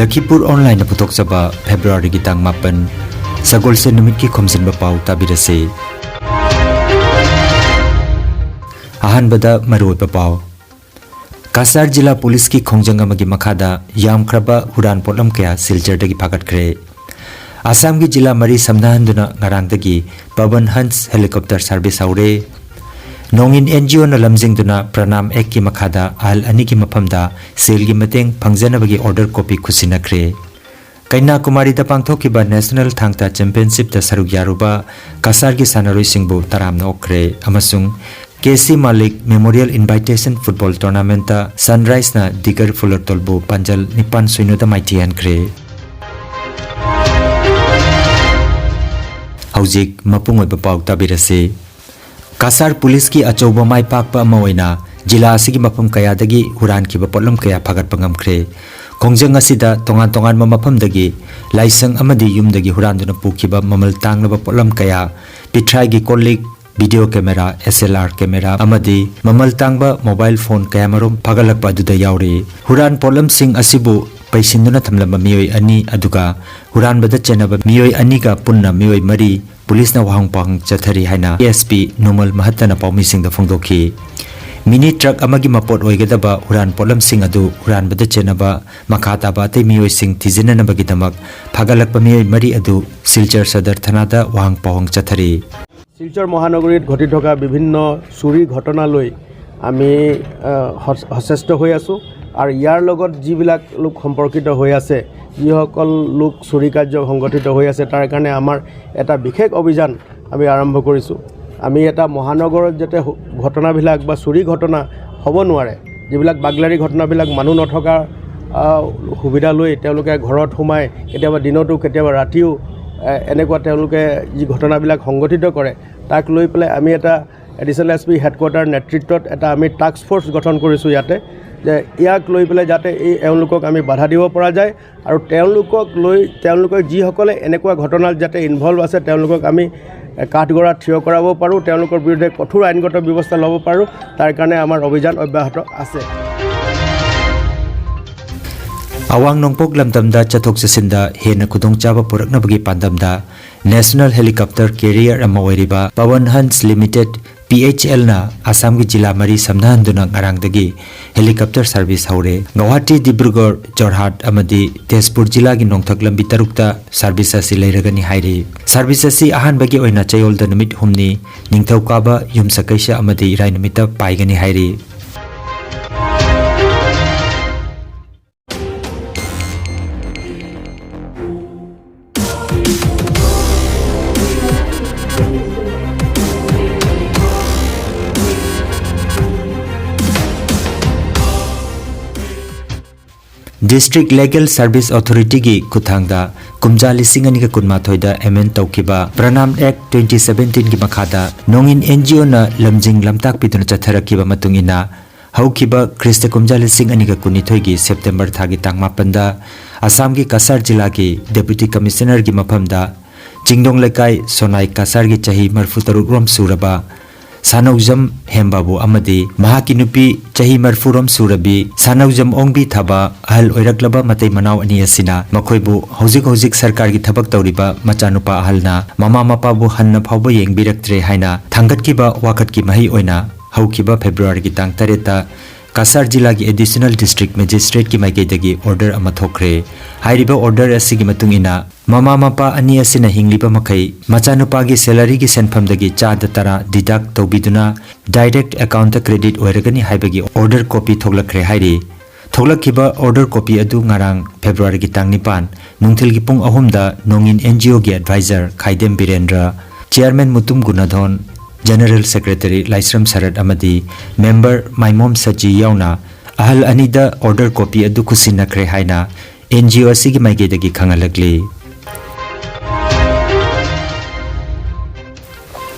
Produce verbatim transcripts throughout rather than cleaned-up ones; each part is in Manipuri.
ꯂꯈꯤꯄꯨꯔ ꯑꯣꯟꯂꯥꯏꯟꯅ ꯄꯨꯊꯣꯛꯆꯕ ꯐꯦꯕ꯭ꯔꯨꯋꯥꯔꯤꯒꯤ ꯇꯥꯡ ꯃꯥꯄꯟ, ꯁꯒꯣꯜꯁꯦꯟ ꯅꯨꯃꯤꯠꯀꯤ ꯈꯣꯝꯖꯤꯟꯕ ꯄꯥꯎ ꯇꯥꯕꯤꯔꯁꯤ꯫ ꯑꯍꯥꯟꯕꯗ ꯃꯔꯨꯑꯣꯏꯕ ꯄꯥꯎ꯫ ꯀꯁꯥꯔ ꯖꯤꯂꯥ ꯄꯨꯂꯤꯁꯀꯤ ꯈꯣꯡꯖꯪ ꯑꯃꯒꯤ ꯃꯈꯥꯗ ꯌꯥꯝꯈ꯭ꯔꯕ ꯍꯨꯔꯥꯟ ꯄꯣꯠꯂꯝ ꯀꯌꯥ ꯁꯤꯜꯆꯔꯗꯒꯤ ꯐꯥꯒꯠꯈ꯭ꯔꯦ꯫ ꯑꯁꯥꯝꯒꯤ ꯖꯤꯂꯥ ꯃꯔꯤ ꯁꯝꯅꯍꯟꯗꯨꯅ ꯉꯔꯥꯡꯗꯒꯤ ꯄꯕꯟ ꯍꯟꯁ ꯍꯦꯂꯤꯀꯣꯞꯇꯔ ꯁꯥꯔꯚꯤꯁ ꯍꯧꯔꯦ꯫ ꯅꯣꯡꯏꯟ ꯑꯦꯟ ꯖꯤ ꯑꯣꯅ ꯂꯝꯖꯤꯡꯗꯨꯅ ꯄ꯭ꯔꯅꯥꯝ ꯑꯦꯛꯀꯤ ꯃꯈꯥꯗ ꯑꯍꯜ ꯑꯅꯤꯒꯤ ꯃꯐꯝꯗ ꯁꯦꯜꯒꯤ ꯃꯇꯦꯡ ꯐꯪꯖꯅꯕꯒꯤ ꯑꯣꯔꯗꯔ ꯀꯣꯄꯤ ꯈꯨꯠꯁꯤꯟꯅꯈ꯭ꯔꯦ꯫ ꯀꯩꯅꯥꯀꯨꯃꯥꯔꯤꯗ ꯄꯥꯡꯊꯣꯛꯈꯤꯕ ꯅꯦꯁꯅꯦꯜ ꯊꯥꯡ ꯇꯥ ꯆꯦꯝꯄꯤꯌꯟꯁꯤꯞꯇ ꯁꯔꯨꯛ ꯌꯥꯔꯨꯕ ꯀꯁꯥꯔꯒꯤ ꯁꯥꯟꯅꯔꯣꯏꯁꯤꯡꯕꯨ ꯇꯔꯥꯝꯅ ꯑꯣꯛꯈ꯭ꯔꯦ ꯑꯃꯁꯨꯡ ꯀꯦ ꯁꯤ ꯃꯥꯂꯤꯛ ꯃꯦꯃꯣꯔꯤꯌꯦꯜ ꯏꯟꯚꯥꯏꯇꯦꯁꯟ ꯐꯨꯠꯕꯣꯜ ꯇꯣꯔꯅꯥꯃꯦꯟꯠꯇ ꯁꯟꯔꯥꯏꯖꯅ ꯗꯤꯒꯔ ꯐꯨꯂꯔꯇꯣꯜꯕꯨ ꯄꯥꯟꯖꯜ ꯅꯤꯄꯥꯟ ꯁꯤꯅꯣꯗ ꯃꯥꯏꯊꯤꯍꯟꯈ꯭ꯔꯦ꯫ ꯍꯧꯖꯤꯛ ꯃꯄꯨꯡ ꯑꯣꯏꯕ ꯄꯥꯎ ꯇꯥꯕꯤꯔꯁꯤ꯫ ꯀꯁꯥꯔ ꯄꯨꯂꯤꯁꯀꯤ ꯑꯆꯧꯕ ꯃꯥꯏ ꯄꯥꯛꯄ ꯑꯃ ꯑꯣꯏꯅ ꯖꯤꯂꯥ ꯑꯁꯤꯒꯤ ꯃꯐꯝ ꯀꯌꯥꯗꯒꯤ ꯍꯨꯔꯥꯟꯈꯤꯕ ꯄꯣꯠꯂꯝ ꯀꯌꯥ ꯐꯥꯒꯠꯄ ꯉꯝꯈ꯭ꯔꯦ꯫ ꯈꯣꯡꯖꯪ ꯑꯁꯤꯗ ꯇꯣꯉꯥꯟ ꯇꯣꯉꯥꯟꯕ ꯃꯐꯝꯗꯒꯤ ꯂꯥꯏꯁꯪ ꯑꯃꯗꯤ ꯌꯨꯝꯗꯒꯤ ꯍꯨꯔꯥꯟꯗꯨꯅ ꯄꯨꯈꯤꯕ ꯃꯃꯜ ꯇꯥꯡꯂꯕ ꯄꯣꯠꯂꯝ ꯀꯌꯥ, ꯄꯤꯊ꯭ꯔꯥꯏꯒꯤ ꯀꯣꯜ ꯂꯤꯛ, ꯚꯤꯗꯤꯑꯣ ꯀꯦꯃꯦꯔꯥ, ꯑꯦꯁ ꯑꯦꯜ ꯑꯥꯔ ꯀꯦꯃꯦꯔꯥ ꯑꯃꯗꯤ ꯃꯃꯜ ꯇꯥꯡꯕ ꯃꯣꯕꯥꯏꯜ ꯐꯣꯟ ꯀꯌꯥꯃꯔꯨꯝ ꯐꯥꯒꯠꯂꯛꯄ ꯑꯗꯨꯗ ꯌꯥꯎꯔꯤ꯫ ꯍꯨꯔꯥꯟ ꯄꯣꯠꯂꯝꯁꯤꯡ ꯑꯁꯤꯕꯨ ꯄꯩꯁꯤꯟꯗꯨꯅ ꯊꯝꯂꯝꯕ ꯃꯤꯑꯣꯏ ꯑꯅꯤ, ꯑꯗꯨꯒ ꯍꯨꯔꯥꯟꯕꯗ ꯆꯦꯟꯅꯕ ꯃꯤꯑꯣꯏ ꯑꯅꯤꯒ ꯄꯨꯟꯅ ꯃꯤꯑꯣꯏ ꯃꯔꯤ ꯄꯨꯂꯤꯁꯅ ꯋꯥꯍꯪ ꯄꯥꯎꯍꯪ ꯆꯠꯊꯔꯤ ꯍꯥꯏꯅ ꯑꯦꯁ ꯄꯤ ꯅꯨꯃꯜ ꯃꯍꯠꯇꯅ ꯄꯥꯎꯃꯤꯁꯤꯡꯗ ꯐꯣꯡꯗꯣꯛꯈꯤ꯫ ꯃꯤꯅꯤ ꯇ꯭ꯔꯛ ꯑꯃꯒꯤ ꯃꯄꯣꯠ ꯑꯣꯏꯒꯗꯕ ꯍꯨꯔꯥꯟ ꯄꯣꯠꯂꯝꯁꯤꯡ ꯑꯗꯨ ꯍꯨꯔꯥꯟꯕꯗ ꯆꯦꯟꯅꯕ ꯃꯈꯥ ꯇꯥꯕ ꯑꯇꯩ ꯃꯤꯑꯣꯏꯁꯤꯡ ꯊꯤꯖꯤꯟꯅꯅꯕꯒꯤꯗꯃꯛ ꯐꯥꯒꯠꯂꯛꯄ ꯃꯤꯑꯣꯏ ꯃꯔꯤ ꯑꯗꯨ ꯁꯤꯜꯆꯔ ꯁꯗꯔ ꯊꯥꯅꯥꯗ ꯋꯥꯍꯪ ꯄꯥꯎꯍꯪ ꯆꯠꯊꯔꯤ꯫ শিলচৰ মহানগৰীত ঘটি থকা বিভিন্ন চুৰি ঘটনালৈ আমি আহ, সচ- সচেষ্ট হৈ আছোঁ আৰু ইয়াৰ লগত যিবিলাক লোক সম্পৰ্কিত হৈ আছে, যিসকল লোক চুৰি কাৰ্য সংগঠিত হৈ আছে, তাৰ কাৰণে আমাৰ এটা বিশেষ অভিযান আমি আৰম্ভ কৰিছোঁ। আমি এটা মহানগৰত যাতে হু- ঘটনাবিলাক বা চুৰি ঘটনা হ'ব নোৱাৰে, যিবিলাক বাগলাৰী ঘটনাবিলাক মানুহ নথকাৰ আহ, সুবিধা লৈ তেওঁলোকে ঘৰত সোমাই কেতিয়াবা দিনতো কেতিয়াবা ৰাতিও এ, এনেকুৱা তেওঁলোকে যি ঘটনাবিলাক সংঘটিত কৰে, তাক লৈ পেলাই আমি এটা এডিচনেল এছ পি হেডকোৱাৰ্টাৰ নেতৃত্বত এটা আমি টাস্ক ফ'ৰ্চ গঠন কৰিছোঁ ইয়াতে, যে ইয়াক লৈ পেলাই যাতে এই এওঁলোকক আমি বাধা দিব পৰা যায় আৰু তেওঁলোকক লৈ তেওঁলোকে যিসকলে এনেকুৱা ঘটনাত যাতে ইনভল্ভ আছে তেওঁলোকক আমি এ, কাঠগড়াত থিয় কৰাব পাৰোঁ, তেওঁলোকৰ বিৰুদ্ধে কঠোৰ আইনগত ব্যৱস্থা ল'ব পাৰোঁ, তাৰ কাৰণে আমাৰ অভিযান অব্যাহত আছে। ꯑꯋꯥꯡ ꯅꯣꯡꯄꯣꯛ ꯂꯝꯗꯝꯗ ꯆꯠꯊꯣꯛ ꯆꯠꯁꯤꯟꯗ ꯍꯦꯟꯅ ꯈꯨꯗꯣꯡꯆꯥꯕ ꯄꯨꯔꯛꯅꯕꯒꯤ ꯄꯥꯟꯗꯝꯗ National Helicopter Carrier ꯑꯃ ꯑꯣꯏꯔꯤꯕ Pawan Hans Limited, P H L ꯅ ꯑꯁꯥꯝꯒꯤ ꯖꯤꯂꯥ ꯃꯔꯤ ꯁꯝꯅꯍꯟꯗꯨꯅ ꯉꯔꯥꯡꯗꯒꯤ helicopter service ꯍꯧꯔꯦ꯫ ꯒꯧꯍꯥꯇꯤ, ꯗꯤꯕ꯭ꯔꯨꯒꯔ, ꯖꯣꯔꯍꯥꯠ ꯑꯃꯗꯤ ꯇꯦꯖꯄꯨꯔ ꯖꯤꯂꯥꯒꯤ ꯅꯣꯡꯊꯛ ꯂꯝꯕꯤ ꯇꯔꯨꯛꯇ service ꯑꯁꯤ ꯂꯩꯔꯒꯅꯤ ꯍꯥꯏꯔꯤ꯫ Service ꯑꯁꯤ ꯑꯍꯥꯟꯕꯒꯤ ꯑꯣꯏꯅ ꯆꯌꯣꯜꯗ ꯅꯨꯃꯤꯠ ꯍꯨꯝꯅꯤ, ꯅꯤꯡꯊꯧꯀꯥꯕ, ꯌꯨꯝꯁꯀꯩꯁ ꯑꯃꯗꯤ ꯏꯔꯥꯏ ꯅꯨꯃꯤꯠꯇ ꯄꯥꯏꯒꯅꯤ ꯍꯥꯏꯔꯤ꯫ District Legal Service Authority ꯒꯤ ꯈꯨꯠꯊꯥꯡꯗ ꯀꯨꯝꯖꯥ ꯂꯤꯁꯤꯡ ꯑꯅꯤꯒ ꯀꯨꯟꯃꯥꯊꯣꯏꯗ amend ꯇꯧꯈꯤꯕ Pranam Act twenty seventeen ꯒꯤ ꯃꯈꯥꯗ ꯅꯣꯡꯏꯟ N G O ꯅ ꯂꯝꯖꯤꯡ ꯂꯝꯇꯥꯛꯄꯤꯗꯨꯅ ꯆꯠꯊꯔꯛꯈꯤꯕ ꯃꯇꯨꯡ ꯏꯟꯅ, ꯍꯧꯈꯤꯕ ꯈ꯭ꯔꯤꯁꯇ ꯀꯨꯝꯖꯥ ꯂꯤꯁꯤꯡ ꯑꯅꯤꯒ ꯀꯨꯟꯅꯤꯊꯣꯏꯒꯤ September ꯊꯥꯒꯤ ꯇꯥꯡ ꯃꯥꯄꯟꯗ ꯑꯁꯥꯝꯒꯤ ꯀꯁꯥꯔ ꯖꯤꯂꯥꯒꯤ Deputy Commissioner ꯒꯤ ꯃꯐꯝꯗ ꯆꯤꯡꯗꯣꯡ ꯂꯩꯀꯥꯏ ꯁꯣꯅꯥꯏ ꯀꯁꯥꯔꯒꯤ ꯆꯍꯤ ꯃꯔꯤꯐꯨ ꯇꯔꯨꯛ ꯔꯣꯝ ꯁꯨꯔꯕ ꯁꯥꯅꯧꯖꯝ ꯍꯦꯝꯕꯥꯕꯨ ꯑꯃꯗꯤ ꯃꯍꯥꯛꯀꯤ ꯅꯨꯄꯤ ꯆꯍꯤ ꯃꯔꯤꯐꯨ ꯔꯣꯝ ꯁꯨꯔꯕꯤ ꯁꯥꯅꯧꯖꯝ ꯑꯣꯡꯕꯤ ꯊꯥꯕ ꯑꯍꯜ ꯑꯣꯏꯔꯛꯂꯕ ꯃꯇꯩ ꯃꯅꯥꯎ ꯑꯅꯤ ꯑꯁꯤꯅ ꯃꯈꯣꯏꯕꯨ ꯍꯧꯖꯤꯛ ꯍꯧꯖꯤꯛ ꯁꯔꯀꯥꯔꯒꯤ ꯊꯕꯛ ꯇꯧꯔꯤꯕ ꯃꯆꯥꯅꯨꯄꯥ ꯑꯍꯜꯅ ꯃꯃꯥ ꯃꯄꯥꯕꯨ ꯍꯟꯅ ꯐꯥꯎꯕ ꯌꯦꯡꯕꯤꯔꯛꯇ꯭ꯔꯦ ꯍꯥꯏꯅ ꯊꯥꯡꯒꯠꯈꯤꯕ ꯋꯥꯀꯠꯀꯤ ꯃꯍꯩ ꯑꯣꯏꯅ ꯍꯧꯈꯤꯕ February ꯒꯤ ꯇꯥꯡ ꯇꯔꯦꯠꯇ ꯀꯁꯥꯔ ꯖꯤꯂꯥꯒꯤ Additional District Magistrate ꯀꯤ ꯃꯥꯏꯀꯩꯗꯒꯤ order ꯑꯃ ꯊꯣꯛꯈ꯭ꯔꯦ꯫ ꯍꯥꯏꯔꯤꯕ order ꯑꯁꯤꯒꯤ ꯃꯇꯨꯡ ꯏꯟꯅ, ꯃꯃꯥ ꯃꯄꯥ ꯑꯅꯤ ꯑꯁꯤꯅ ꯍꯤꯡꯂꯤꯕ ꯃꯈꯩ ꯃꯆꯥꯅꯨꯄꯥꯒꯤ salary ꯒꯤ ꯁꯦꯟꯐꯝꯗꯒꯤ ꯆꯥꯗ ꯇꯔꯥ deduct ꯇꯧꯕꯤꯗꯨꯅ direct account ꯇ credit ꯑꯣꯏꯔꯒꯅꯤ ꯍꯥꯏꯕꯒꯤ order copy ꯊꯣꯛꯂꯛꯈ꯭ꯔꯦ ꯍꯥꯏꯔꯤ꯫ ꯊꯣꯛꯂꯛꯈꯤꯕ order copy ꯑꯗꯨ ꯉꯔꯥꯡ February ꯒꯤ ꯇꯥꯡ ꯅꯤꯄꯥꯟ ꯅꯨꯡꯊꯤꯜꯒꯤ ꯄꯨꯡ ꯑꯍꯨꯝꯗ ꯅꯣꯡꯏꯟ N G O ꯒꯤ advisor ꯈꯥꯏꯗꯦꯝ Birendra, Chairman Mutum ꯒꯨꯅꯥꯙꯣꯟ, General Secretary ꯂꯥꯏꯁ꯭ꯔꯝ ꯁꯔꯠ ꯑꯃꯗꯤ member ꯃꯥꯏꯃꯣꯝ ꯁꯖꯤ ꯌꯥꯎꯅ ꯑꯍꯜ ꯑꯅꯤꯗ order copy ꯑꯗꯨ ꯈꯨꯠꯁꯤꯟꯅꯈ꯭ꯔꯦ ꯍꯥꯏꯅ N G O ꯑꯁꯤꯒꯤ ꯃꯥꯏꯀꯩꯗꯒꯤ ꯈꯪꯍꯜꯂꯛꯂꯤ꯫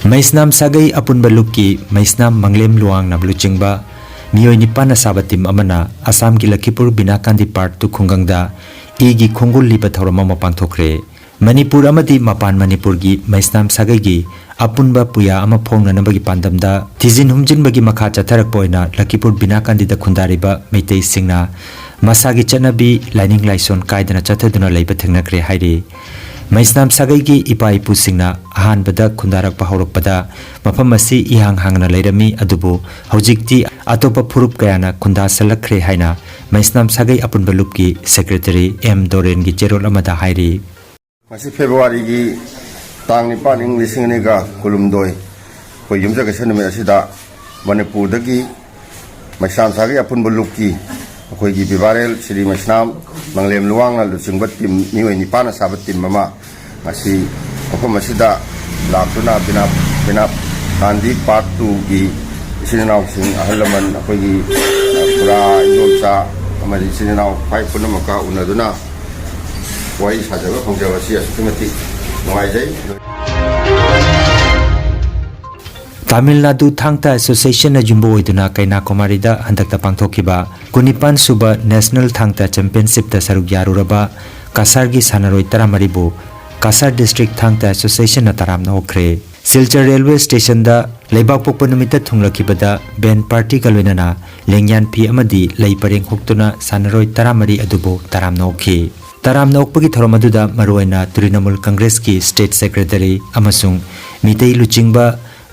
ꯃꯩꯁꯅꯥꯝ ꯁꯥꯒꯩ ꯑꯄꯨꯟꯕ ꯂꯨꯞꯀꯤ ꯃꯩꯁꯅꯥꯝ ꯃꯪꯂꯦꯝ ꯂꯨꯋꯥꯡꯅ ꯂꯨꯆꯤꯡꯕ ꯃꯤꯑꯣꯏ ꯅꯤꯄꯥꯟꯅ ꯁꯥꯕ team ꯑꯃꯅ ꯑꯁꯥꯝꯒꯤ ꯂꯈꯤꯄꯨꯔ ꯕꯤꯅꯥꯀꯥꯟꯗꯤ ꯄꯥꯔꯠ ꯇꯨ ꯈꯨꯡꯒꯪꯗ ꯏꯒꯤ ꯈꯣꯡꯒꯨꯜ ꯂꯤꯕ ꯊꯧꯔꯝ ꯑꯃ ꯄꯥꯡꯊꯣꯛꯈ꯭ꯔꯦ꯫ ꯃꯅꯤꯄꯨꯔ ꯑꯃꯗꯤ ꯃꯄꯥꯟ ꯃꯅꯤꯄꯨꯔꯒꯤ ꯃꯩꯁꯅꯥꯝ ꯁꯥꯒꯩꯒꯤ ꯑꯄꯨꯟꯕ ꯄꯨꯌꯥ ꯑꯃ ꯐꯣꯡꯅꯅꯕꯒꯤ ꯄꯥꯟꯗꯝꯗ ꯊꯤꯖꯤꯟ ꯍꯨꯝꯖꯤꯟꯕꯒꯤ ꯃꯈꯥ ꯆꯠꯊꯔꯛꯄ ꯑꯣꯏꯅ ꯂꯈꯤꯄꯨꯔ ꯕꯤꯅꯥꯀꯥꯟꯗꯤꯗ ꯈꯨꯟꯗꯥꯔꯤꯕ ꯃꯩꯇꯩꯁꯤꯡꯅ ꯃꯁꯥꯒꯤ ꯆꯠꯅꯕꯤ, ꯂꯥꯏꯅꯤꯡ ꯂꯥꯏꯁꯣꯟ ꯀꯥꯏꯗꯅ ꯆꯠꯊꯗꯨꯅ ꯂꯩꯕ ꯊꯦꯡꯅꯈ꯭ꯔꯦ ꯍꯥꯏꯔꯤ꯫ ꯃꯩꯁꯅꯥꯝ ꯁꯥꯒꯩꯒꯤ ꯏꯄꯥ ꯏꯄꯨꯁꯤꯡꯅ ꯑꯍꯥꯟꯕꯗ ꯈꯨꯟꯗꯥꯔꯛꯄ ꯍꯧꯔꯛꯄꯗ ꯃꯐꯝ ꯑꯁꯤ ꯏꯍꯥꯡ ꯍꯥꯡꯅ ꯂꯩꯔꯝꯃꯤ, ꯑꯗꯨꯕꯨ ꯍꯧꯖꯤꯛꯇꯤ ꯑꯇꯣꯞꯄ ꯐꯨꯔꯨꯞ ꯀꯌꯥꯅ ꯈꯨꯟꯗꯥꯁꯜꯂꯛꯈ꯭ꯔꯦ ꯍꯥꯏꯅ ꯃꯩꯁꯅꯥꯝ ꯁꯥꯒꯩ ꯑꯄꯨꯟꯕ ꯂꯨꯞꯀꯤ ꯁꯦꯀ꯭ꯔꯦꯇꯔꯤ ꯑꯦꯝ ꯗꯣꯔꯦꯟꯒꯤ ꯆꯦꯔꯣꯜ ꯑꯃꯗ ꯍꯥꯏꯔꯤ꯫ ꯉꯁꯤ ꯐꯦꯕ꯭ꯔꯨꯋꯥꯔꯤꯒꯤ ꯇꯥꯡ ꯅꯤꯄꯥꯟ, ꯏꯪ ꯂꯤꯁꯤꯡ ꯑꯅꯤꯒ ꯀꯨꯟꯍꯨꯝꯗꯣꯏ, ꯑꯩꯈꯣꯏ ꯌꯨꯝꯖꯀꯩꯁ ꯅꯨꯃꯤꯠ ꯑꯁꯤꯗ ꯃꯅꯤꯄꯨꯔꯗꯒꯤ ꯃꯩꯁꯅꯥꯝ ꯁꯥꯒꯩ ꯑꯄꯨꯟꯕ ꯂꯨꯞꯀꯤ ꯑꯩꯈꯣꯏꯒꯤ ꯕꯤꯕꯥꯔꯦꯜ ꯁ꯭ꯔꯤ ꯃꯩꯁꯅꯥꯝ ꯃꯪꯂꯦꯝ ꯂꯨꯋꯥꯡꯅ ꯂꯨꯆꯤꯡꯕ ꯇꯤꯝ, ꯃꯤꯑꯣꯏ ꯅꯤꯄꯥꯟꯅ ꯁꯥꯕ ꯇꯤꯝ ꯑꯃ ꯉꯁꯤ ꯃꯐꯝ ꯑꯁꯤꯗ ꯂꯥꯛꯇꯨꯅ ꯕꯤꯅꯥ, ꯕꯤꯅꯥ ꯒꯥꯟꯙꯤ ꯄꯥꯔꯠ ꯇꯨꯒꯤ ꯏꯆꯤꯟ ꯏꯅꯥꯎꯁꯤꯡ, ꯑꯍꯜ ꯂꯃꯟ, ꯑꯩꯈꯣꯏꯒꯤ, ꯑ, ꯈꯨꯔꯥ, ꯏꯟꯗꯣꯝꯆꯥ ꯑꯃꯗꯤ ꯏꯆꯤꯟ ꯏꯅꯥꯎ ꯈ꯭ꯋꯥꯏ ꯄꯨꯝꯅꯃꯛꯀ ꯎꯅꯗꯨꯅ ꯋꯥꯔꯤ ꯁꯥꯖꯕ ꯐꯪꯖꯕ ꯑꯁꯤ ꯑꯁꯨꯛꯀꯤ ꯃꯇꯤꯛ ꯅꯨꯡꯉꯥꯏꯖꯩ꯫ ꯇꯥꯃꯤꯜ ꯅꯥꯗꯨ ꯊꯥꯡ ꯇꯥ ꯑꯦꯁꯣꯁꯤꯌꯦꯁꯟꯅ ꯌꯨꯝꯕꯨ ꯑꯣꯏꯗꯨꯅ ꯀꯩꯅꯥꯀꯨꯃꯥꯔꯤꯗ ꯍꯟꯗꯛꯇ ꯄꯥꯡꯊꯣꯛꯈꯤꯕ ꯀꯨꯟꯅꯤꯄꯥꯟ ꯁꯨꯕ ꯅꯦꯁꯅꯦꯜ ꯊꯥꯡ ꯇꯥ ꯆꯦꯝꯄꯤꯌꯟꯁꯤꯞꯇ ꯁꯔꯨꯛ ꯌꯥꯔꯨꯔꯕ ꯀꯁꯥꯔꯒꯤ ꯁꯥꯟꯅꯔꯣꯏ ꯇꯔꯥꯃꯔꯤꯕꯨ ꯀꯁꯥꯔ ꯗꯤꯁꯇ꯭ꯔꯤꯛ ꯊꯥꯡ ꯇꯥ ꯑꯦꯁꯣꯁꯤꯌꯦꯁꯟꯅ ꯇꯔꯥꯝꯅ ꯑꯣꯛꯈ꯭ꯔꯦ꯫ ꯁꯤꯜꯆꯔ ꯔꯦꯜꯋꯦ ꯁ꯭ꯇꯦꯁꯟꯗ ꯂꯩꯕꯥꯛꯄꯣꯛꯄ ꯅꯨꯃꯤꯠꯇ ꯊꯨꯡꯂꯈꯤꯕꯗ ꯕꯦꯟ ꯄꯥꯔꯇꯤꯒ ꯂꯣꯏꯅꯅ ꯂꯦꯡꯌꯥꯟ ꯐꯤ ꯑꯃꯗꯤ ꯂꯩ ꯄꯔꯦꯡ ꯍꯨꯛꯇꯨꯅ ꯁꯥꯟꯅꯔꯣꯏ ꯇꯔꯥꯃꯔꯤ ꯑꯗꯨꯕꯨ ꯇꯔꯥꯝꯅ ꯑꯣꯛꯈꯤ꯫ ꯇꯔꯥꯝꯅ ꯑꯣꯛꯄꯒꯤ ꯊꯧꯔꯝ ꯑꯗꯨꯗ ꯃꯔꯨꯑꯣꯏꯅ ꯇ꯭ꯔꯤꯅꯃꯨꯜ ꯀꯪꯒ꯭ꯔꯦꯁꯀꯤ ꯁ꯭ꯇꯦꯠ ꯁꯦꯀ꯭ꯔꯦꯇꯔꯤ ꯑꯃꯁꯨꯡ ꯃꯤꯇꯩ ꯂꯨꯆꯤꯡꯕ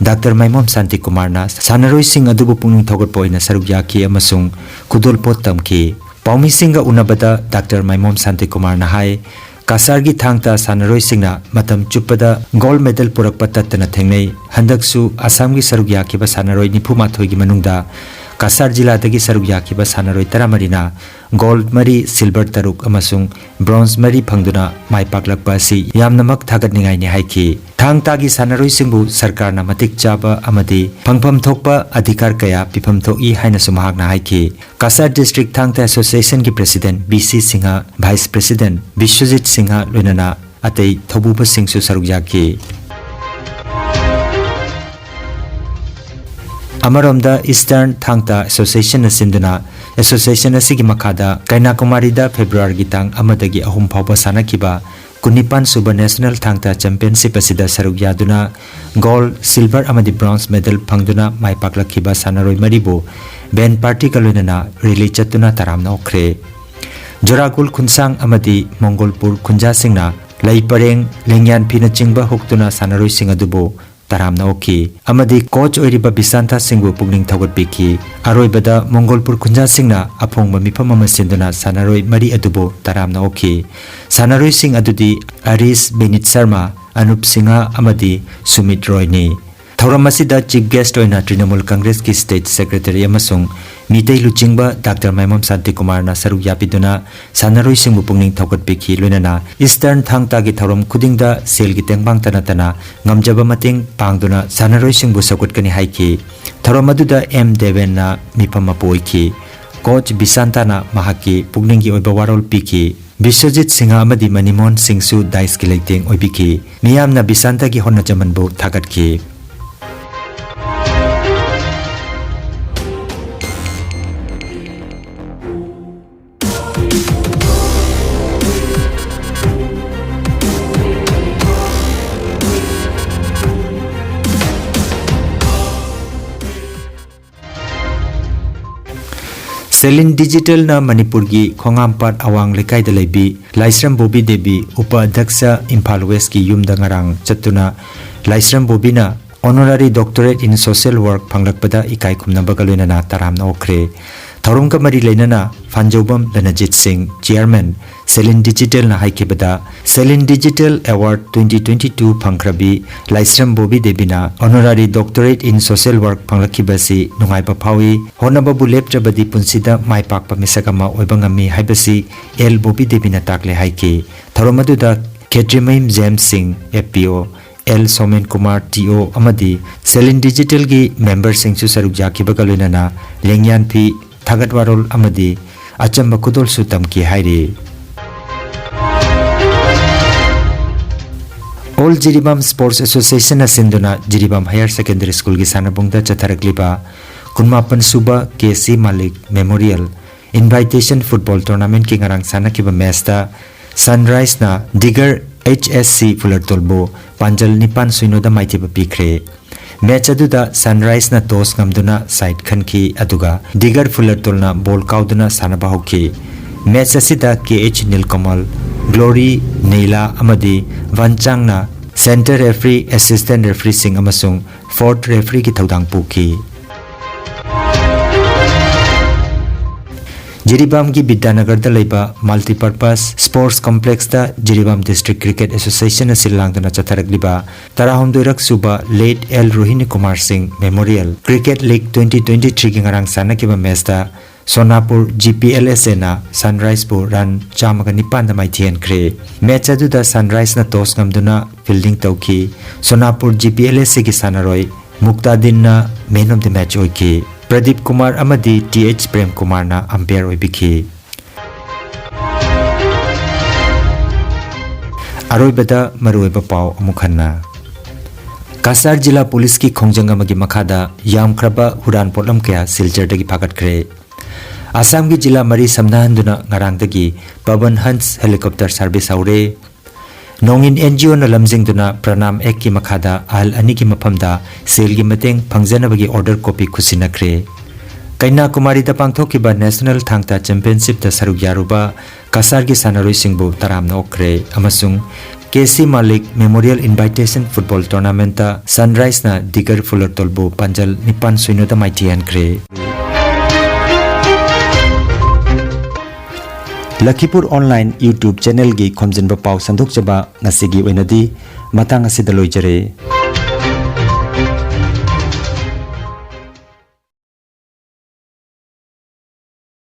ꯗꯥꯛꯇꯔ ꯃꯥꯏꯃꯣꯝ ꯁꯥꯟꯇꯤꯀꯨꯃꯥꯔꯅ ꯁꯥꯟꯅꯔꯣꯏꯁꯤꯡ ꯑꯗꯨꯕꯨ ꯄꯨꯛꯅꯤꯡ ꯊꯧꯒꯠꯄ ꯑꯣꯏꯅ ꯁꯔꯨꯛ ꯌꯥꯈꯤ ꯑꯃꯁꯨꯡ ꯈꯨꯗꯣꯜꯄꯣꯠ ꯇꯝꯈꯤ꯫ ꯄꯥꯎꯃꯤꯁꯤꯡꯒ ꯎꯅꯕꯗ ꯗꯥꯛꯇꯔ ꯃꯥꯏꯃꯣꯝ ꯁꯥꯟꯇꯤꯀꯨꯃꯥꯔꯅ ꯍꯥꯏ, ꯀꯁꯥꯔꯒꯤ ꯊꯥꯡ ꯇꯥ ꯁꯥꯟꯅꯔꯣꯏꯁꯤꯡꯅ ꯃꯇꯝ ꯆꯨꯞꯄꯗ ꯒꯣꯜꯗ ꯃꯦꯗꯜ ꯄꯨꯔꯛꯄ ꯇꯠꯇꯅ ꯊꯦꯡꯅꯩ꯫ ꯍꯟꯗꯛꯁꯨ ꯑꯁꯥꯝꯒꯤ ꯁꯔꯨꯛ ꯌꯥꯈꯤꯕ ꯁꯥꯟꯅꯔꯣꯏ ꯅꯤꯐꯨ ꯃꯥꯊꯣꯏꯒꯤ ꯃꯅꯨꯡꯗ ꯀꯁꯥꯔ ꯖꯤꯂꯥꯗꯒꯤ ꯁꯔꯨꯛ ꯌꯥꯈꯤꯕ ꯁꯥꯟꯅꯔꯣꯏ ꯇꯔꯥꯃꯔꯤꯅ ꯒꯣꯜꯗ ꯃꯔꯤ, ꯁꯤꯜꯚꯔ ꯇꯔꯨꯛ ꯑꯃꯁꯨꯡ ꯕ꯭ꯔꯣꯟꯖ ꯃꯔꯤ ꯐꯪꯗꯨꯅ ꯃꯥꯏ ꯄꯥꯛꯂꯛꯄ ꯑꯁꯤ ꯌꯥꯝꯅꯃꯛ ꯊꯥꯒꯠꯅꯤꯡꯉꯥꯏꯅꯤ ꯍꯥꯏꯈꯤ꯫ ꯊꯥꯡ ꯇꯥꯒꯤ ꯁꯥꯟꯅꯔꯣꯏꯁꯤꯡꯕꯨ ꯁꯔꯀꯥꯔꯅ ꯃꯇꯤꯛ ꯆꯥꯕ ꯑꯃꯗꯤ ꯐꯪꯐꯝ ꯊꯣꯛꯄ ꯑꯙꯤꯀꯥꯔ ꯀꯌꯥ ꯄꯤꯐꯝ ꯊꯣꯛꯏ ꯍꯥꯏꯅꯁꯨ ꯃꯍꯥꯛꯅ ꯍꯥꯏꯈꯤ꯫ ꯀꯁꯥꯔ ꯗꯤꯁꯇ꯭ꯔꯤꯛ ꯊꯥꯡ ꯇꯥ ꯑꯦꯁꯣꯁꯤꯌꯦꯁꯟꯒꯤ president B C Singh, vice president Biswajit Singh ꯂꯣꯏꯅꯅ ꯑꯇꯩ ꯊꯧꯕꯨꯕꯁꯤꯡꯁꯨ ꯁꯔꯨꯛ ꯌꯥꯈꯤ꯫ ꯑꯃꯔꯣꯝꯗ ꯏꯁꯇꯔꯟ ꯊꯥꯡ ꯇꯥ ꯑꯦꯁꯣꯁꯤꯌꯦꯁꯟꯅ ꯁꯤꯟꯗꯨꯅ ꯑꯦꯁꯣꯁꯤꯌꯦꯁꯟ ꯑꯁꯤꯒꯤ ꯃꯈꯥꯗ ꯀꯩꯅꯥꯀꯨꯃꯥꯔꯤꯗ ꯐꯦꯕ꯭ꯔꯨꯋꯥꯔꯤꯒꯤ ꯇꯥꯡ ꯑꯃꯗꯒꯤ ꯑꯍꯨꯝ ꯐꯥꯎꯕ ꯁꯥꯟꯅꯈꯤꯕ ꯀꯨꯟꯅꯤꯄꯥꯟ ꯁꯨꯕ National ꯊꯥꯡ ꯇꯥ Championship ꯑꯁꯤꯗ ꯁꯔꯨꯛ ꯌꯥꯗꯨꯅ gold, silver ꯑꯃꯗꯤ bronze medal ꯐꯪꯗꯨꯅ ꯃꯥꯏ ꯄꯥꯛꯂꯛꯈꯤꯕ ꯁꯥꯟꯅꯔꯣꯏ ꯃꯔꯤꯕꯨ band partyꯒ ꯂꯣꯏꯅꯅ rally ꯆꯠꯇꯨꯅ ꯇꯔꯥꯝꯅ ꯑꯣꯛꯈ꯭ꯔꯦ꯫ ꯖꯣꯔꯥꯒꯨꯜ ꯈꯨꯟꯁꯥꯡ ꯑꯃꯗꯤ ꯃꯣꯡꯒꯣꯜꯄꯨꯔ ꯈꯨꯟꯖꯥꯁꯤꯡꯅ ꯂꯩ ꯄꯔꯦꯡ, ꯂꯦꯡꯌꯥꯟ ꯐꯤꯅꯆꯤꯡꯕ ꯍꯨꯛꯇꯨꯅ ꯁꯥꯟꯅꯔꯣꯏꯁꯤꯡ ꯑꯗꯨꯕꯨ ꯇꯔꯥꯝꯅ ꯑꯣꯛꯈꯤ ꯑꯃꯗꯤ coach ꯑꯣꯏꯔꯤꯕ ꯕꯤꯁꯥꯟꯊꯥ ꯁꯤꯡꯕꯨ ꯄꯨꯛꯅꯤꯡ ꯊꯧꯒꯠꯄꯤꯈꯤ꯫ ꯑꯔꯣꯏꯕꯗ ꯃꯣꯡꯒꯣꯜꯄꯨꯔ ꯈꯨꯟꯖꯥꯁꯤꯡꯅ ꯑꯐꯣꯡꯕ ꯃꯤꯐꯝ ꯑꯃ ꯁꯤꯟꯗꯨꯅ ꯁꯥꯟꯅꯔꯣꯏ ꯃꯔꯤ ꯑꯗꯨꯕꯨ ꯇꯔꯥꯝꯅ ꯑꯣꯛꯈꯤ꯫ ꯁꯥꯟꯅꯔꯣꯏꯁꯤꯡ ꯑꯗꯨꯗꯤ ꯑꯔꯤꯁ, ꯕꯤꯅꯤꯠ ꯁꯔꯃ, ꯑꯅꯨꯞ ꯁꯤꯡꯍ ꯑꯃꯗꯤ ꯁꯨꯃꯤꯠ ꯔꯣꯏꯅꯤ꯫ ꯊꯧꯔꯝ ꯑꯁꯤꯗ chief guest ꯑꯣꯏꯅ ꯇ꯭ꯔꯤꯅꯃꯨꯜ ꯀꯪꯒ꯭ꯔꯦꯁꯀꯤ state secretary ꯑꯃꯁꯨꯡ ꯃꯤꯇꯩ ꯂꯨꯆꯤꯡꯕ ꯗꯥꯛꯇꯔ ꯃꯥꯏꯃꯣꯝ ꯁꯥꯟꯇꯤꯀꯨꯃꯥꯔꯅ ꯁꯔꯨꯛ ꯌꯥꯕꯤꯗꯨꯅ ꯁꯥꯟꯅꯔꯣꯏꯁꯤꯡꯕꯨ ꯄꯨꯛꯅꯤꯡ ꯊꯧꯒꯠꯄꯤꯈꯤ꯫ ꯂꯣꯏꯅꯅ Eastern ꯊꯥꯡ ꯇꯥꯒꯤ ꯊꯧꯔꯝ ꯈꯨꯗꯤꯡꯗ ꯁꯦꯜꯒꯤ ꯇꯦꯡꯕꯥꯡꯇ ꯅꯠꯇꯅ ꯉꯝꯖꯕ ꯃꯇꯦꯡ ꯄꯥꯡꯗꯨꯅ ꯁꯥꯟꯅꯔꯣꯏꯁꯤꯡꯕꯨ ꯁꯧꯒꯠꯀꯅꯤ ꯍꯥꯏꯈꯤ꯫ ꯊꯧꯔꯝ ꯑꯗꯨꯗ ꯑꯦꯝ ꯗꯦꯕꯦꯟꯅ ꯃꯤꯐꯝ ꯃꯄꯨ ꯑꯣꯏꯈꯤ꯫ Coach ꯕꯤꯁꯥꯟꯇꯥꯅ ꯃꯍꯥꯛꯀꯤ ꯄꯨꯛꯅꯤꯡꯒꯤ ꯑꯣꯏꯕ ꯋꯥꯔꯣꯜ ꯄꯤꯈꯤ꯫ ꯕꯤꯁ꯭ꯋꯖꯤꯠ ꯁꯤꯡꯍ ꯑꯃꯗꯤ ꯃꯅꯤꯃꯣꯍꯟ ꯁꯤꯡꯁꯨ dais ꯀꯤ ꯂꯩꯇꯦꯡ ꯑꯣꯏꯕꯤꯈꯤ꯫ ꯃꯤꯌꯥꯝꯅ ꯕꯤꯁꯥꯟꯇꯒꯤ ꯍꯣꯠꯅꯖꯃꯟꯕꯨ ꯊꯥꯒꯠꯈꯤ꯫ Selin Digital ꯅ ꯃꯅꯤꯄꯨꯔꯒꯤ ꯈꯣꯡꯉꯥꯝꯄꯥꯠ ꯑꯋꯥꯡ ꯂꯩꯀꯥꯏꯗ ꯂꯩꯕꯤ ꯂꯥꯏꯁ꯭ꯔꯝ ꯕꯣꯕꯤ ꯗꯦꯕꯤ, ꯎꯄ ꯑꯙ꯭ꯌꯛꯁ, ꯏꯝꯐꯥꯜ West ꯀꯤ ꯌꯨꯝꯗ ꯉꯔꯥꯡ ꯆꯠꯇꯨꯅ ꯂꯥꯏꯁ꯭ꯔꯝ ꯕꯣꯕꯤꯅ Honorary Doctorate in Social Work ꯐꯪꯂꯛꯄꯗ ꯏꯀꯥꯏ ꯈꯨꯝꯅꯕꯒ ꯂꯣꯏꯅꯅ ꯇꯔꯥꯝꯅ ꯑꯣꯛꯈ꯭ꯔꯦ꯫ ꯊꯧꯔꯝꯒ ꯃꯔꯤ ꯂꯩꯅꯅ ꯐꯥꯟꯖꯧꯕꯝ ꯂꯅꯖꯤꯠ ꯁꯤꯡ, Chairman, Selin Digital ꯅ ꯍꯥꯏꯈꯤꯕꯗ, Selin Digital Award twenty twenty two ꯐꯪꯈ꯭ꯔꯕꯤ Laishram Bobby ꯗꯦꯕꯤꯅ Honorary Doctorate in Social Work ꯐꯪꯂꯛꯈꯤꯕ ꯑꯁꯤ ꯅꯨꯡꯉꯥꯏꯕ ꯐꯥꯎꯏ꯫ ꯍꯣꯠꯅꯕꯕꯨ ꯂꯦꯞꯇ꯭ꯔꯕꯗꯤ ꯄꯨꯟꯁꯤꯗ ꯃꯥꯏ ꯄꯥꯛꯄ ꯃꯤꯁꯛ ꯑꯃ ꯑꯣꯏꯕ ꯉꯝꯃꯤ ꯍꯥꯏꯕꯁꯤ ꯑꯦꯜ ꯕꯣꯕꯤ ꯗꯦꯕꯤꯅ ꯇꯥꯛꯂꯦ ꯍꯥꯏꯈꯤ꯫ ꯊꯧꯔꯝ ꯑꯗꯨꯗ ꯈꯦꯇ꯭ꯔꯤꯃꯌꯨꯝ ꯖꯦꯝꯁ ꯁꯤꯡ, F P O, L showman Kumar, T O, ꯑꯃꯗꯤ Selin Digital ꯒꯤ member ꯁꯤꯡꯁꯨ ꯁꯔꯨꯛ ꯌꯥꯈꯤꯕꯒ ꯂꯣꯏꯅꯅ ꯂꯦꯡꯌꯥꯟ ꯐꯤ, ꯊꯥꯒꯠ ꯋꯥꯔꯣꯜ ꯑꯃꯗꯤ ꯑꯆꯝꯕ ꯈꯨꯗꯣꯜꯁꯨ ꯇꯝꯈꯤ ꯍꯥꯏꯔꯤ꯫ All ꯖꯤꯔꯤꯕꯥꯝ Sports Association ꯅ ꯁꯤꯟꯗꯨꯅ ꯖꯤꯔꯤꯕꯥꯝ Higher Secondary School ꯒꯤ ꯁꯥꯟꯅꯕꯨꯡꯗ ꯆꯠꯊꯔꯛꯂꯤꯕ ꯀꯨꯟꯃꯥꯄꯟ ꯁꯨꯕ ꯀꯦ ꯁꯤ ꯃꯥꯂꯤꯛ Memorial Invitation Football Tournament ꯀꯤ ꯉꯔꯥꯡ ꯁꯥꯟꯅꯈꯤꯕ match ꯇ Sunrise ꯅ Digger H S C ꯐꯨꯂꯔꯇꯣꯜꯕꯨ ꯄꯥꯟꯖꯜ ꯅꯤꯄꯥꯟ ꯁꯤꯅꯣꯗ ꯃꯥꯏꯊꯤꯕ ꯄꯤꯈ꯭ꯔꯦ꯫ ꯃꯦꯆ ꯑꯗꯨꯗ Sunrise ꯅ toss ꯉꯝꯗꯨꯅ side ꯈꯟꯈꯤ, ꯑꯗꯨꯒ Digger ꯐꯨꯂꯔꯇꯣꯜꯅ ball ꯀꯥꯎꯗꯨꯅ ꯁꯥꯟꯅꯕ ꯍꯧꯈꯤ꯫ ꯃꯦꯆ ꯑꯁꯤꯗ K H ꯅꯤꯜꯀꯃꯜ, Glory ꯅꯦꯏꯂꯥ ꯑꯃꯗꯤ ꯚꯟꯆꯥꯡꯅ center referee, assistant referee ꯁꯤꯡ ꯑꯃꯁꯨꯡ fourth referee ꯒꯤ ꯊꯧꯗꯥꯡ ꯄꯨꯈꯤ꯫ ꯖꯤꯔꯤꯕꯥꯝꯒꯤ ꯕꯤꯗ꯭ꯌꯥꯅꯒꯔꯗ ꯂꯩꯕ Multipurpose Sports Complex ꯇ ꯖꯤꯔꯤꯕꯥꯝ District Cricket Association ꯅ ꯁꯤꯜ ꯂꯥꯡꯗꯨꯅ ꯆꯠꯊꯔꯛꯂꯤꯕ ꯇꯔꯥꯍꯨꯝꯗꯣꯏꯔꯛ ꯁꯨꯕ Late L ꯔꯣꯍꯤꯅꯤ ꯀꯨꯃꯥꯔ ꯁꯤꯡ Memorial Cricket League twenty twenty-three ꯒꯤ ꯉꯔꯥꯡ ꯁꯥꯟꯅꯈꯤꯕ ꯃꯦꯆꯇ ꯁꯣꯅꯥꯄꯨꯔ G P L S A ꯅ Sunrise ꯕꯨ run ꯆꯥꯝꯃꯒ ꯅꯤꯄꯥꯟꯗ ꯃꯥꯏꯊꯤꯍꯟꯈ꯭ꯔꯦ꯫ ꯃꯦꯆ ꯑꯗꯨꯗ Sunrise ꯅ toss ꯉꯝꯗꯨꯅ fielding ꯇꯧꯈꯤ꯫ ꯁꯣꯅꯥꯄꯨꯔ G P L S A ꯒꯤ ꯁꯥꯟꯅꯔꯣꯏ ꯃꯨꯛꯇꯥꯗꯤꯟꯅ man of the match ꯑꯣꯏꯈꯤ꯫ ꯄ꯭ꯔꯗꯤꯞ ꯀꯨꯃꯥꯔ ꯑꯃꯗꯤ T H ꯄ꯭ꯔꯦꯝ ꯀꯨꯃꯥꯔꯅ umpire ꯑꯣꯏꯕꯤꯈꯤ꯫ ꯑꯔꯣꯏꯕꯗ ꯃꯔꯨꯑꯣꯏꯕ ꯄꯥꯎ ꯑꯃꯨꯛ ꯍꯟꯅ꯫ ꯀꯁꯥꯔ ꯖꯤꯂꯥ ꯄꯨꯂꯤꯁꯀꯤ ꯈꯣꯡꯖꯪ ꯑꯃꯒꯤ ꯃꯈꯥꯗ ꯌꯥꯝꯈ꯭ꯔꯕ ꯍꯨꯔꯥꯟ ꯄꯣꯠꯂꯝ ꯀꯌꯥ ꯁꯤꯜꯆꯔꯗꯒꯤ ꯐꯥꯒꯠꯈ꯭ꯔꯦ꯫ ꯑꯁꯥꯝꯒꯤ ꯖꯤꯂꯥ ꯃꯔꯤ ꯁꯝꯅꯍꯟꯗꯨꯅ ꯉꯔꯥꯡꯗꯒꯤ ꯄꯕꯟ ꯍꯟꯁ helicopter service ꯍꯧꯔꯦ꯫ ꯅꯣꯡꯏꯟ N G O ꯅ ꯂꯝꯖꯤꯡꯗꯨꯅ ꯄ꯭ꯔꯅꯥꯝ Act ꯀꯤ ꯃꯈꯥꯗ ꯑꯍꯜ ꯑꯅꯤꯒꯤ ꯃꯐꯝꯗ ꯁꯦꯜꯒꯤ ꯃꯇꯦꯡ ꯐꯪꯖꯅꯕꯒꯤ order copy ꯈꯨꯠꯁꯤꯟꯅꯈ꯭ꯔꯦ꯫ ꯀꯩꯅꯥꯀꯨꯃꯥꯔꯤꯗ ꯄꯥꯡꯊꯣꯛꯈꯤꯕ National ꯊꯥꯡ ꯇꯥ Championship ꯇ ꯁꯔꯨꯛ ꯌꯥꯔꯨꯕ ꯀꯁꯥꯔꯒꯤ ꯁꯥꯟꯅꯔꯣꯏꯁꯤꯡꯕꯨ ꯇꯔꯥꯝꯅ ꯑꯣꯛꯈ꯭ꯔꯦ ꯑꯃꯁꯨꯡ K C Malik Memorial Invitation Football Tournament ꯇ Sunrise ꯅ Digger ꯐꯨꯂꯔꯇꯣꯜꯕꯨ ꯄꯥꯟꯖꯜ ꯅꯤꯄꯥꯟ ꯁꯤꯅꯣꯗ ꯃꯥꯏꯊꯤꯍꯟꯈ꯭ꯔꯦ꯫ ꯂꯈꯤꯄꯨꯔ online YouTube channel ꯒꯤ ꯈꯣꯝꯖꯤꯟꯕ ꯄꯥꯎ ꯁꯟꯗꯣꯛꯆꯕ ꯉꯁꯤꯒꯤ ꯑꯣꯏꯅꯗꯤ ꯃꯇꯥꯡ ꯑꯁꯤꯗ ꯂꯣꯏꯖꯔꯦ꯫